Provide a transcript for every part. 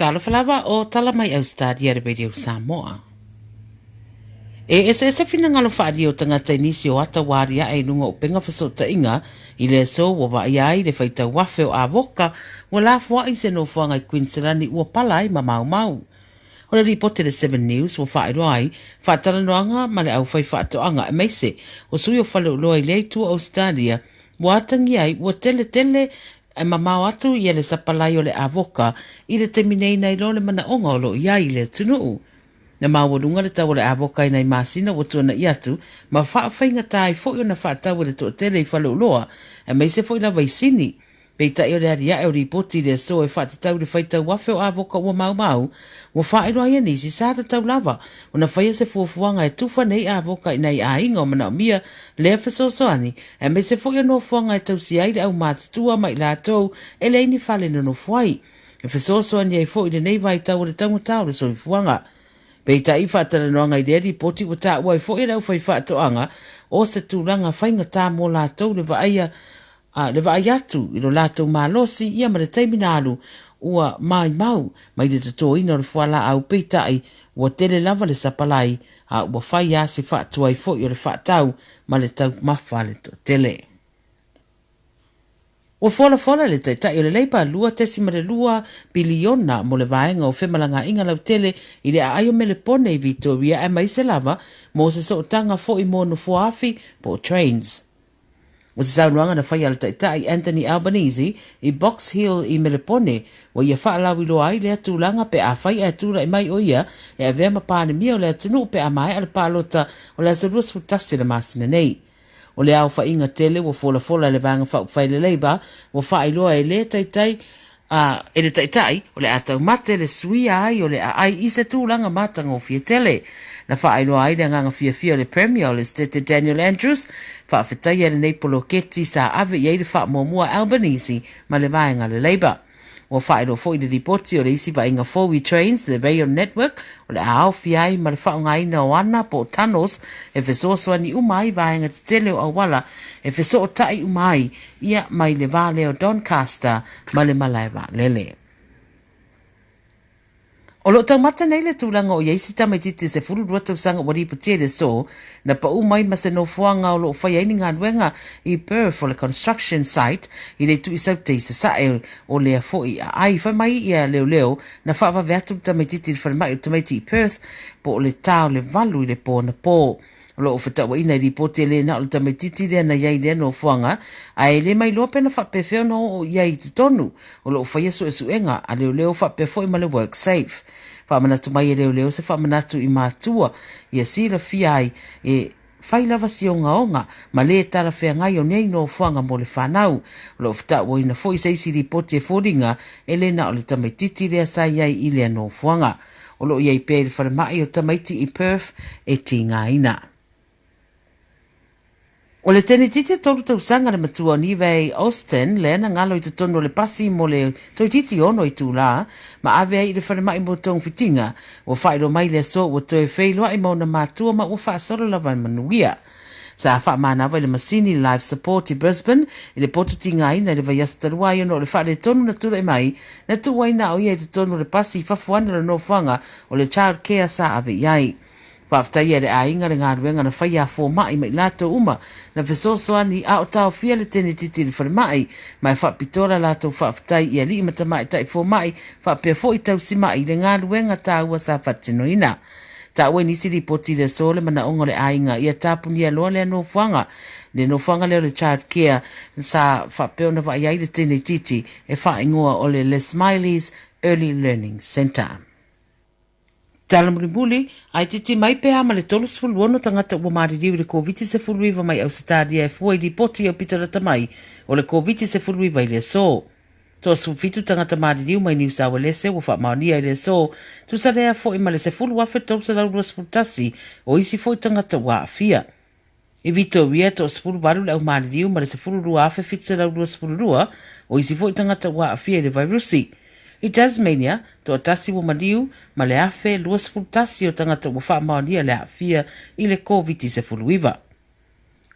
Talofa lava o tala mai Australia le Radio Samoa. E eseese finagalo faaalia o tagata i nisi o ata ua aliae i luga o upega fesootaiga i le aso ua vaaia ai le faitau afe o avoka ua lafoai i se nofoaga i Kuiniselani ua pala ai ma maumau. O le lipoti a le Seven News ua faailoa ai faatalanoaga ma le aufaifaatoaga aemaise o sui o faleoloa i lea itu o Ausetalia ua atagia ai ua tele tele e mamao atu ia le sapalai o le avoka i le taimi nei nai lo le manaoga o lo o i ai i le atunuu. Na maualuga le tau o le avoka i nai masina ua tuana'i atu ma faafaigata ai foi ona faatau e le toatele i faleoloa aemaise foi lava i Sini. Peitai o le aliae o lipoti i le aso e faatatau i le faitau afe o avoka ua maumau, ua faailoa ai e nisi sa tatau lava ona faia se fuafuaga e tufa nei avoka i nai aiga o manaomia lea fesoasoani aemaise foi o nofoaga e tausia ai le aumatutua ma i latou e leai ni fale nonofo ai, e fesoasoani ai foi i lenei vaitau o le taugata o le soifuaga. Peitai i faatalanoaga i lea lipoti ua taua ai foi e le aufaifaatoaga o se tulaga faigata mo latou le vaaia a le vaai atu i lo latou malosi ia ma le taimi na alu ua maimau mai le totoina o le fualaau peitai ua tele lava le sapalai a ua fai lava si faatuai foi o le faatau ma le taumafa a le toatele. Ua folafola le Taitai o le Leipa 2.2 piliona mo le vaega o femalagaaiga lautele i le aai o Melepone i Vitoria aemaise lava mo se sootaga foi mo nofoa-afi po o trains. O se saunoaga na faia a le Taitai Anthony Albanese i Box Hill i Melepone, ua ia faalauiloa ai lea tulaga pe afai ae tulai mai o ia e avea ma Palemia o le atunuu pe a maea le palota o le aso 21 o le masina nei. O le aofaiga tele ua folafola e le Vaega Faaupufai le Labour ua faailoa e le Taitai a e le Taitai o le a taumate le suia ai o le aai i se tulaga matagofie tele. Na faailoa ai le agaga fiafia o le Premier o le Setete Daniel Andrews, faafetaia lenei poloketi sa ave i ai le faamuamua a Albanese ma le vaega a le Labour. Ua faailoa foi le lipoti o le isi vaaiga fou i Trains the Rail Network o le a aofia ai ma le faaaogaina o ana po o tunnels e fesoasoani uma ai vaega tetele o auala e fesootai uma ai ia mai le va lea o Doncaster ma le malae vaalele. O lo o taumate nei le tulaga o i ai si tamaitiiti 12 tausaga ua lipotia i le aso na pau mai ma se nofoaga o lo o faia ai ni galuega i Perth o le construction site i le itu i Saute i Sasae o lea foi aai. Fai mai ia leoleo na faavave atu le tamaitiiti i le falemai o tamaiti i Perth po o le ta o le 8 i le po anapo. O lo o fetauaiina i lipoti e le na o le tamaitiiti lea na i ai i lea nofoaga, ae le mailoa pe na faapefea ona oo i ai i totonu. O lo o faia suesuega a leoleo faapea foi ma le WorkSafe. Faamanatu mai e leoleo se faamanatu i matua ia silafia ai e fai lava si ogaoga ma le talafeagai o nei nofoaga mo le fanau. O lo o fetauaiina foi se isi lipoti e foliga e le na o le tamaitiiti lea sa i ai i lea nofoaga. O lo o i ai pea i le falemai o tamaiti i Perth e tigaina. O le tenititi e tolu tausaga le matua o Nivea Austin lea na galo i totonu o le pasi mo le toeitiiti ono itulā ma ave ai i le falemai mo togafitiga. Ua faailoa mai le aso ua toe feiloai ma ona matua ma ua faasolo lava e manuia. Sa faamanava i le masini Life Support i Brisbane i le potu tigaina i le vaiaso talu ai ona o le faaletonu na tulai mai na tuu ai na o ia i totonu o le pasi i fafo ane o le nofoaga o le Child Care sa ave i ai. Faafetaia e le aiga le galuega na faia a fomai ma i latou uma na fesoasoani a o taofia le tenetiti i le falemai ma e faapitoa la latou faafetai i alii ma tamaitai fomai faapea foi tausimai i le galuega taua sa faatinoina. Taua i nisi lipoti i le aso le manaoga o le aiga ia tapunia loa lea nofoaga. Le nofoaga lea o le Child Care sa faapea ona vaai ai le tenetiti e faaigoa o le Les Smileys Early Learning Centre. Tala mulimuli, a itiiti mai pe a ma le 36 tagata ua maliliu i le Koviti-19 mai Ausetalia e fua i lipoti aupito lata mai o le Koviti-19 i le aso. Toa 17 tagata maliliu mai Niu Sauelese ua faamaonia i le aso, tusa lea foi ma le 10,321 o isi foi tagata ua aafia. I Vitoria, toa 18 le au maliliu ma le 12,722 o isi foi tagata ua aafia i le vairusi. I Tasmania, toa tasi ua maliu ma le 1,021 o tagata ua faamaonia le aafia i le Koviti-19.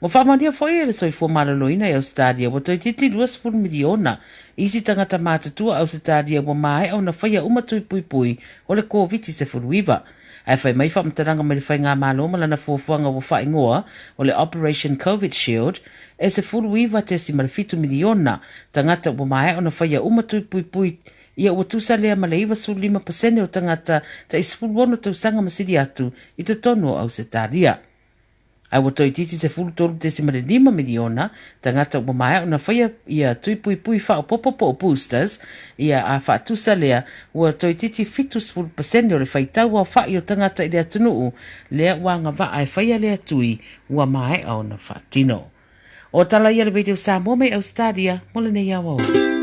Ua faamaonia foi e le Soifua Maloloina i Ausetalia ua toeitiiti 20 miliona isi tagata matutua Ausetalia ua maea ona faia uma tui puipui o le Koviti-19. Ae fai mai faamatalaga mai le Faigamalo ma lana fuafuaga ua faaigoa o le Operation Covid Shield, e 19.7 miliona tagata ua maea ona faia uma tui puipui ia ua tusa lea ma le 95% o tagata tai 16 tausaga ma sili atu i totonu o Ausetalia. Ae ua toeitiiti 13.5 miliona tagata ua maea ona faia ia tui puipui faaopoopo po o boosters, ia a faatusa lea ua toeitiiti 70% o le faitau aofai o tagata i le atunuu lea ua agavaa e faia lea tui ua maea ona faatino. O tala ia le Radio Samoa mai Australia mo lenei aoaoga.